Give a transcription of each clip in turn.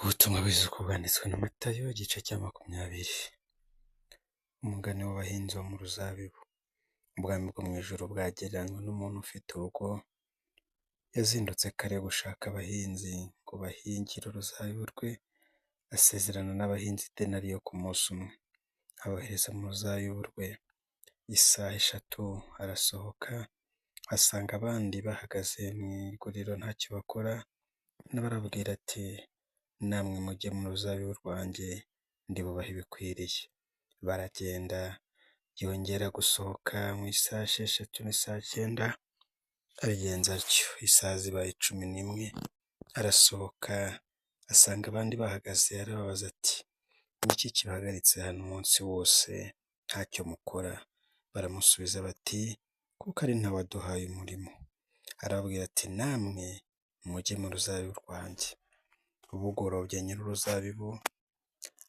Ubutumwa bwiza uko bwanditswe na Matayo igice cya 20. Umugani w'abahinzi bo mu ruzabibu. Ubwami bwo mu ijuru bwagereranywa n'umuntu ufite urugo, yazindutse kare gushaka abahinzi ngo bahingire uruzabibu rwe, asezerana n'abahinzi idenariyo ku munsi umwe, abohereza mu ruzabibu rwe. Isaha 3 arasohoka asanga abandi bahagaze mu iguriro ntacyo bakora, na we arababwira ati namwe mujye mu ruzabibu rwanjye ndibubahe ibikwiriye. Baragenda, yongera gusohoka mu isaha 6 n'isaha 9 abigenza atyo. Isaha zibaye 11 arasohoka asanga abandi bahagaze, arababaza ati ni iki kibahagaritse hano umunsi wose ntacyo mukora? Baramusubiza bati kuko ari nta waduhaye umurimo. Arababwira ati namwe mujye mu ruzabibu rwanjye. Bugorobye nyir'uruzabibu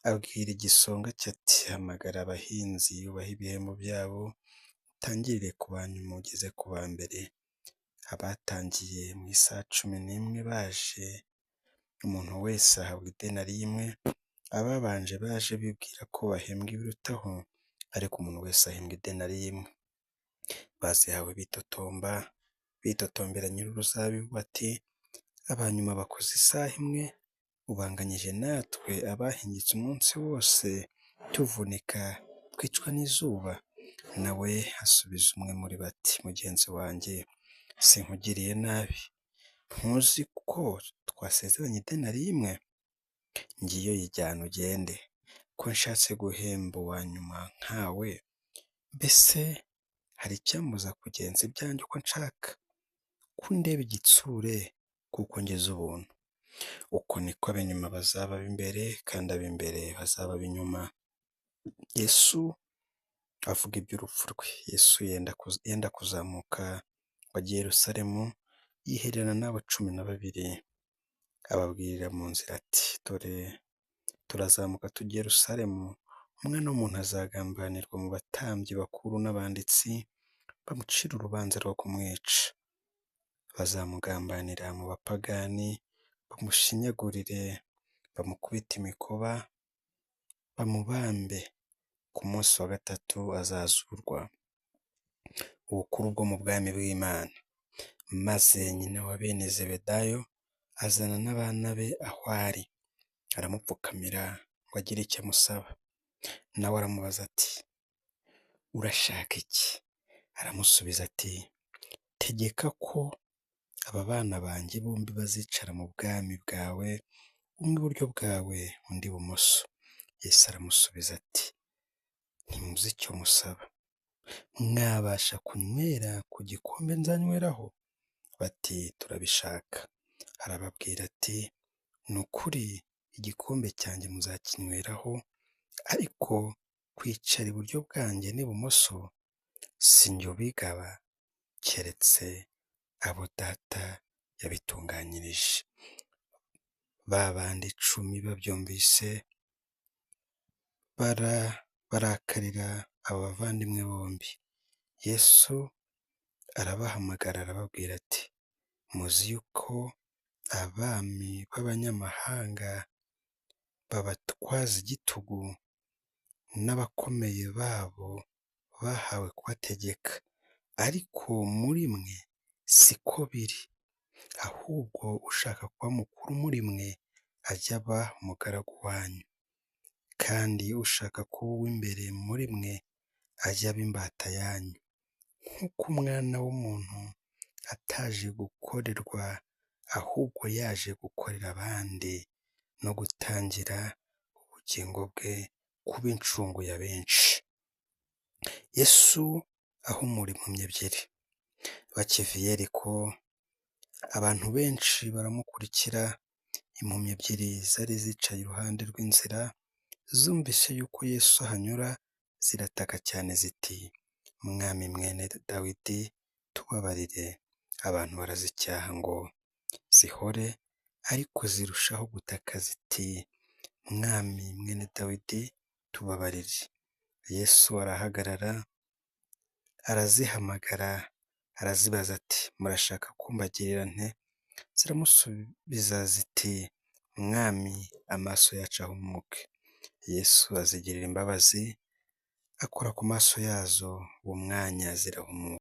abwira igisonga cye ati hamagara abahinzi ubahe ibihembo byabo, utangirire ku ba nyuma ugeze ku ba mbere. Abatangiye mu isaha 11 baje, umuntu wese ahabwa idenariyo imwe. Ababanje baje bibwira ko bahembwa ibirutaho, ariko umuntu wese ahembwa idenariyo imwe. Bazihawe bitotomba, bitotombera nyir'uruzabibu bati abanyuma bakoze isaha imwe, ubanganyije natwe abahingitse umunsi wose tuvunika twicwa n'izuba. Nawe asubiza umwe muri bo ati mugenzi wanjye sinkugiriye nabi, ntuzi ko twasezeranye idenariyo imwe? Ngiyo yijyana ugende, ko nshatse guhemba uwa nyuma nkawe, mbese hari icyambuza kugenza ibyanjye uko nshaka? Ko undeba igitsure kuko ngize ubuntu. Uko niko ab'inyuma bazaba ab'imbere, kandi ab'imbere bazaba ab'inyuma. Yesu avuga iby'urupfu rwe. Yesu yenda kuzamuka ngo ajye i Yerusalemu, yihererana n'abo 12, ababwirira mu nzira ati dore turazamuka tujya i Yerusalemu, Umwana w'umuntu azagambanirwa mu batambyi bakuru n'abanditsi, bamucire urubanza rwo kumwica. Bazamugambanira mu bapagani, bamushinyagurire, bamukubite imikoba, bamubambe. Ku munsi wa 3 azazurwa. Ubukuru bwo mu bwami bw'Imana. Maze nyina wa bene Zebedayo azana n'abana be aho ari, aramupfukamira ngo agire icyo amusaba. Nawe aramubaza ati urashaka iki? Aramusubiza ati tegeka ko aba bana banjye bombi bazicara mu bwami bwawe, umwe iburyo bwawe undi ibumoso. Yesu aramusubiza ati ntimuzi icyo musaba, mwabasha kunywera ku gikombe nzanyweraho? Bati turabishaka. Arababwira ati ni ukuri igikombe cyanjye muzakinyweraho, ariko kwicara iburyo bwanjye n'ibumoso si njye ubigaba, keretse abo data yabitunganyirije. Ba bandi 10 babyumvise barakarira abo bavandimwe bombi. Yesu arabahamagara arababwira ati muzi yuko abami b'abanyamahanga babatwaza igitugu, n'abakomeye babo bahawe kubategeka, ariko muri mwe siko biri, ahubwo ushaka kuba mukuru muri mwe ajye aba umugaragu wanyu, kandi ushaka kuba uw'imbere muri mwe ajye aba imbata yanyu, nk'uko Umwana w'umuntu ataje gukorerwa, ahubwo yaje gukorera abandi no gutangira ubugingo bwe kuba incungu ya benshi. Yesu ahumura impumyi ebyiri. Bakiva i Yeriko, abantu benshi baramukurikira. Impumyi ebyiri zari zicaye iruhande rw'inzira, zumvise yuko Yesu ahanyura, zirataka cyane ziti Mwami mwene Dawidi tubabarire. Abantu barazicyaha ngo zihore, ariko zirushaho gutaka ziti Mwami mwene Dawidi tubabarire. Yesu arahagarara, arazihamagara, arazibaza ati murashaka ko mbagirira nte? Ziramusubiza ziti Mwami, amaso yacu ahumuke.» Yesu azigirira imbabazi, akora ku maso yazo, uwo mwanya zirahumuka.